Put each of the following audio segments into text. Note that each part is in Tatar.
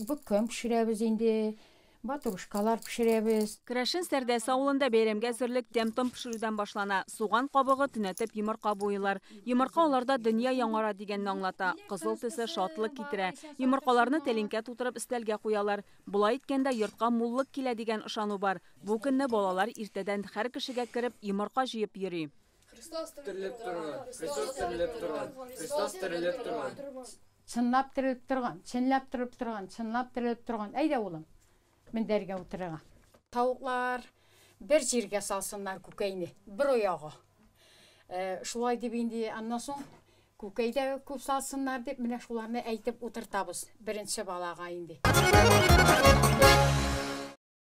Бөккән пешерәбез инде, батрушкалар пешерәбез. Керәшен Сәрдәсе авылында бәйрәмгә әзерлек тәм-том пешерүдән башлана. Суган кабыгы төнәтеп йомырка буйлар. Йомырка аларда дөнья яңара дигәнне аңлата. Кызыл төсе шатлык китерә. Йомыркаларны тәлинкә тутырып өстәлгә куялар. Болай иткәндә йортка муллык килә дигән ышану бар. Бу көнне балалар иртәдән һәр кешегә кереп йомырка җыеп йөри. Христос терелеп торган, Христос терелеп торган, Христос терелеп торган. Чынлап терелеп торган, чынлап терелеп торган, чынлап терелеп торган. Әйдә, улым, мендәргә утырырга. Тавыклар бер җиргә салсыннар күкәйне, бер ояга. Шулай дип инде аннан соң күкәй дә күп салсыннар дип менә шуларны әйтеп утыртабыз беренче балага инде.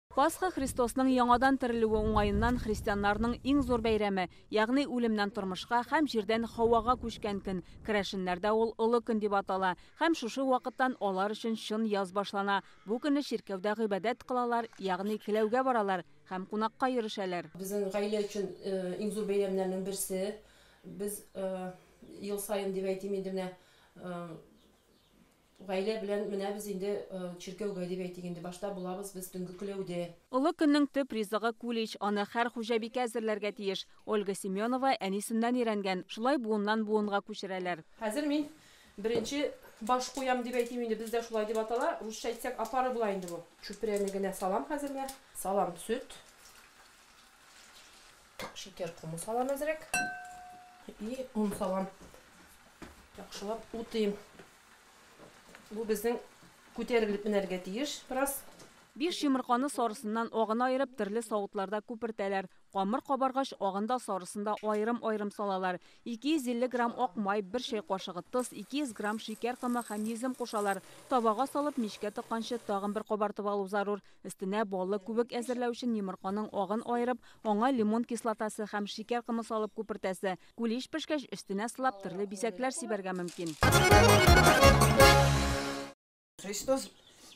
Пасха Христосның яңадан терелүе уңаеннан христианнарның иң зур бәйрәме, ягъни үлемнән тормышка һәм җирдән һавага күчкән көн. Керәшеннәрдә ул Олы көн дип атала. Һәм шушы вакыттан алар өчен чын яз башлана. Бу көнне чиркәүдә гыйбадәт кылалар, ягъни келәүгә баралар һәм кунакка йөрешәләр. Безнең гаилә өчен иң зур бәйрәмнәрнең берсе. Без ел саен дип әйтим инде менә гаилә белән менәбез инде чиркәүгә дип әйтик инде. Башта булабыз без төнге келәүдә. Олы көннең төп ризыгы кулич, аны һәр хуҗабикә әзерләргә тиеш. Ольга Семенова әнисеннән өйрәнгән, шулай буыннан буынга күчерәләр. Хәзер мин беренче баш куям дип әйтим инде, бездә шулай дип атала. Русча әйтсәк, опара була инде бу. Чүпрәне генә салам хәзер менә. Салам сөт. Шикәр комы салам әзрәк. И он салам. Яхшылап утыйм. Бу безнең күтәрелеп менәргә тиеш бераз. 5 йомырканы сарысыннан агын аерып, төрле савытларда күпертәләр. Камыр кабаргач, агын да сарысын да аерым-аерым салалар. 250 грамм ак май, 1 чәй кашыгы тоз, 200 грамм шикәр комы һәм йөзем кушалар. Табага салып, мичкә тыкканчы тагын бер кабартып алу зарур. Өстенә баллы күбек әзерләү өчен йомырканың агын аерып, аңа лимон кислотасы һәм шикәр комы салып күпертәсе. Кулич пешкәч, өстенә сылап төрле бизәкләр сибәргә мөмкин. Христос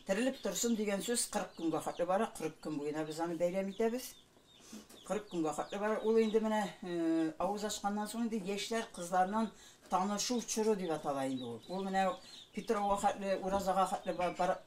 терелеп торсын дигән сүз 40 көнгә хәтле бара, 40 көн буена без аны бәйрәм итәбез. 40 көнгә хәтле бара. Ул инде менә авыз ачканнан соң инде яшьләр кызларның танышу чоры дип атала инде ул. Ул менә Петрауга хәтле, Уразага хәтле бара,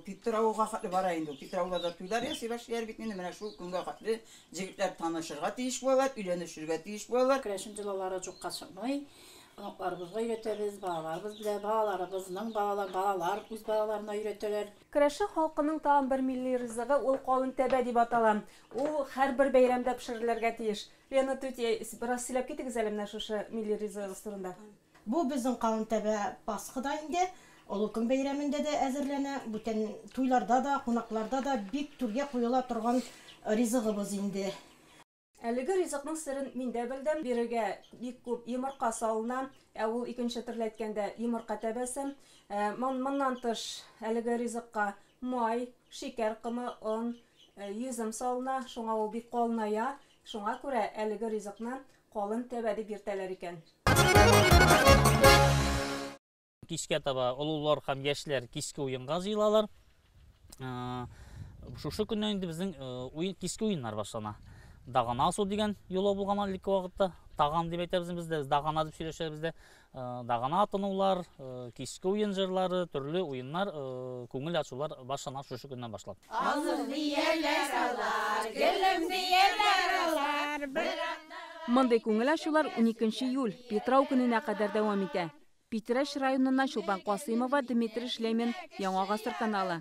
Петрауга хәтле бара инде ул. Петрауларда туйлар ясый башлыйлар бит инде, менә шул көнгә хәтле җегетләр танышырга тиеш булалар, өйләнешергә тиеш булалар. Керәшен йолалары юкка чыкмый. Оныкларыбызга өйрәтәбез, балаларыбыз белә, балаларыбызның балалар, балалар үз балаларына өйрәтәләр. Керәшен халкының тагын бер милли ризыгы ул калын тәбә дип атала. Ул һәрбер бәйрәмдә пешерелергә тиеш. Лена түти, бераз сөйләп китегез әле менә шушы милли ризыгыбыз турында. Бу безнең калын тәбә Пасхада инде, Олы көн бәйрәмендә дә әзерләнә, бүтән туйларда да, кунакларда да бик түргә куела торган ризыгыбыз инде. Әлеге ризыкның серен мин дә белдем. Бирегә бик күп йомырка салына, ә ул икенче төрле әйткәндә йомырка тәбәсе. Моннан тыш әлеге ризыкка май, шикәр комы, он, йөзем салына, шуңа ул бик калыная. Шуңа күрә әлеге ризыкны калын тәбә дип йөртәләр икән. Кичкә таба олылар һәм яшьләр кичке уенга җыелалар. Шушы көннән инде безнең кичке уеннар башлана. Дагана асу дигән йола булган элекке вакытта. Таган дип әйтәбез без дә, дагана дип сөйләшәбез дә. Дагана атынулар, кичке уен җырлары, төрле уеннар, күңел ачулар башлана шушы көннән башлап. Азык дияләр алар, гөлем дияләр алар. Мондый күңел ачулар 12 июль, Питрау көненә кадәр дәвам итә. Питрәч районыннан Чулпан Касыймова, Дмитрий Шлемин, Яңа Гасыр каналы.